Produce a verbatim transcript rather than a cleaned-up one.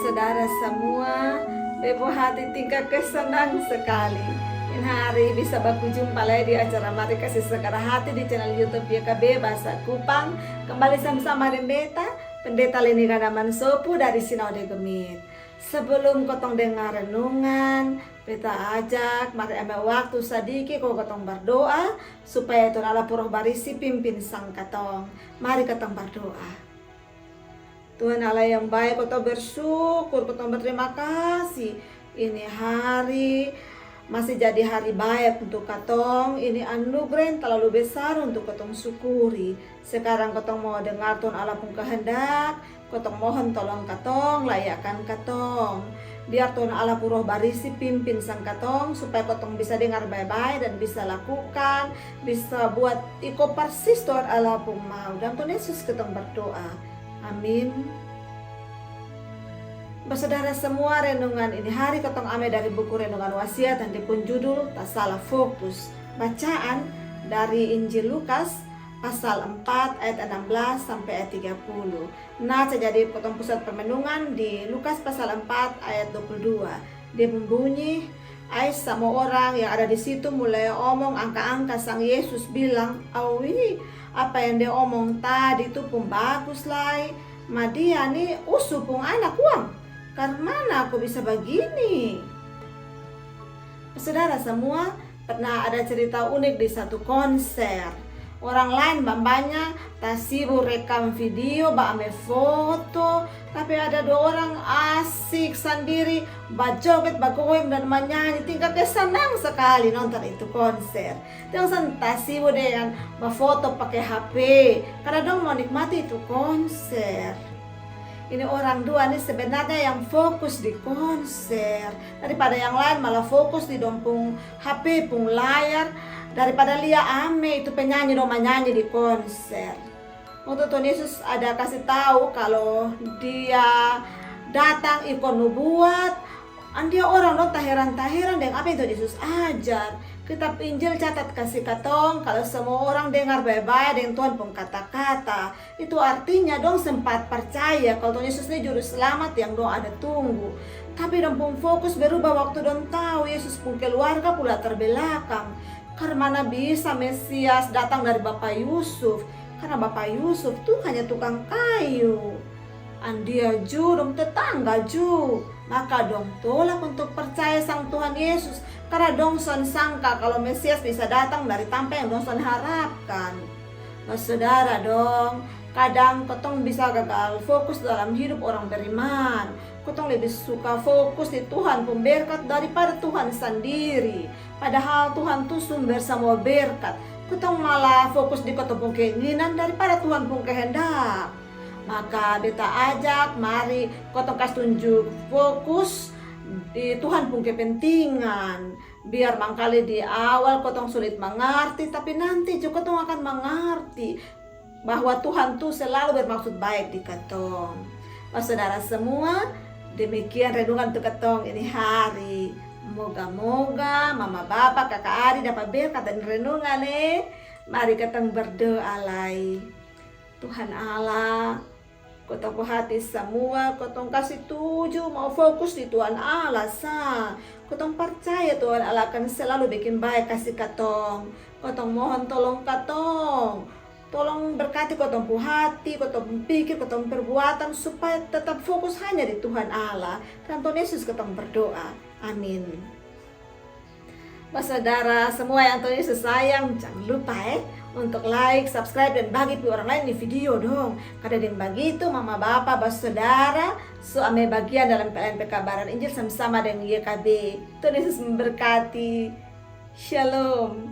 Saudara semua, beta pung hati tingkat ke senang sekali. Ini hari bisa baku jumpa lai di acara Mari Kasi Segar Hati di channel YouTube Y K B Bahasa Kupang. Kembali sama-sama deng beta, Pendeta Leni Ganaman Sopu dari Sinode GMIT. Sebelum kotong dengar renungan, beta ajak mari ambe waktu sadiki ko kotong berdoa, supaya Tuhan Allah pung Roh Barisi pimpin sang katong. Mari kotong berdoa. Tuhan Allah yang baik, kotong bersyukur, kotong berterima kasih. Ini hari masih jadi hari baik untuk katong. Ini anugerah yang terlalu besar untuk kotong syukuri. Sekarang kotong mau dengar Tuhan Allah pung kehendak. Kotong mohon tolong katong, layakkan katong. Biar Tuhan Allah pung Roh Barisi pimpin sang katong, supaya kotong bisa dengar bae-bae dan bisa lakukan, bisa buat iko persis Tuhan Allah pung mau. Dalam Tuhan Yesus kotong berdoa. Amin. Basodara semua, renungan ini hari kotong ame dari buku Renungan Wasiat yang dia pung judul Tasala Fokus. Bacaan dari Injil Lukas pasal empat ayat enam belas sampai ayat tiga puluh. Nah, jadi kotong pusat permenungan di Lukas pasal empat ayat dua puluh dua. Dia pung bunyi, Ais samua orang yang ada di situ mulai omong angka-angka sang Yesus bilang, "Awi, apa yang dia omong tadi tu pung bagus lai. Ma dia ni usu pung anak uang. Karmana ko bisa bagini?" Saudara semua, pernah ada cerita unik di satu konser. Orang lain bambanya tasibu rekam video, ba ame foto, tapi ada dua orang asik sandiri, bajoget, bagoyang dan manyanyi. Tingkat ke senang sekali nonton itu konser. Dong san tasibu dengan bafoto pake H P, karna dong mau nikmati itu konser. Ini orang dua ni sebenarnya yang fokus di konser, daripada yang lain malah fokus di dong pung H P pung layar, daripada lia ame itu penyanyi dong manyanyi di konser. Waktu Tuhan Yesus ada kasi tau kalo dia datang iko nubuat, andia orang dong taheran-taheran deng apa yang Tuhan Yesus ajar. Kitab Injil catat kasi katong kalo semua orang dengar bae-bae deng Tuhan pung kata-kata. Itu artinya dong sempat percaya kalo Tuhan Yesus ni juru selamat yang dong ada tunggu. Tapi dong pung fokus berubah waktu dong tau Yesus pung keluarga pung latar belakang. Karmana bisa Mesias datang dari bapa Yusuf? Karna bapa Yusuf tu hanya tukang kayu. Andia ju dong tetangga ju. Maka dong tolak untuk percaya sang Tuhan Yesus, karna dong son sangka kalo Mesias bisa datang dari tampa yang dong son harapkan. Basodara dong, kadang kotong bisa gagal fokus dalam hidup orang beriman. Kotong lebih suka fokus di Tuhan pung berkat daripada Tuhan sandiri. Padahal Tuhan tu sumber samua berkat. Kotong malah fokus di kotong pung keinginan daripada Tuhan pung kehendak. Maka beta ajak, mari kotong kas tunjuk fokus di Tuhan pung kepentingan. Biar mangkali di awal kotong sulit mangarti, tapi nanti ju kotong akan mangarti bahwa Tuhan tu selalu bermaksud baik di katong. Basodara semua, demikian renungan untuk katong ini hari. Moga-moga mama, bapa, kaka, adi dapa berkat dan renungan e. Mari katong berdoa lai. Tuhan Allah, kotong pung hati samua kotong kasi tuju mau fokus di Tuhan Allah sa. Kotong parcaya Tuhan Allah akan selalu bikin bae kasi katong. Kotong mohon tolong katong. Tolong berkati kotong pung hati, kotong pung pikir, kotong pung perbuatan supaya tetap fokus hanya di Tuhan Allah. Dalam Tuhan Yesus kotong berdoa. Amin. Basodara semua yang Tuhan Yesus sayang, jangan lupa e untuk like, subscribe, dan bagi pi orang lain ni video dong. Karna deng bagitu mama, bapa, basodara su ame bagian dalam pelayanan pekabaran Injil sama-sama deng Y K B. Tuhan Yesus memberkati. Shalom.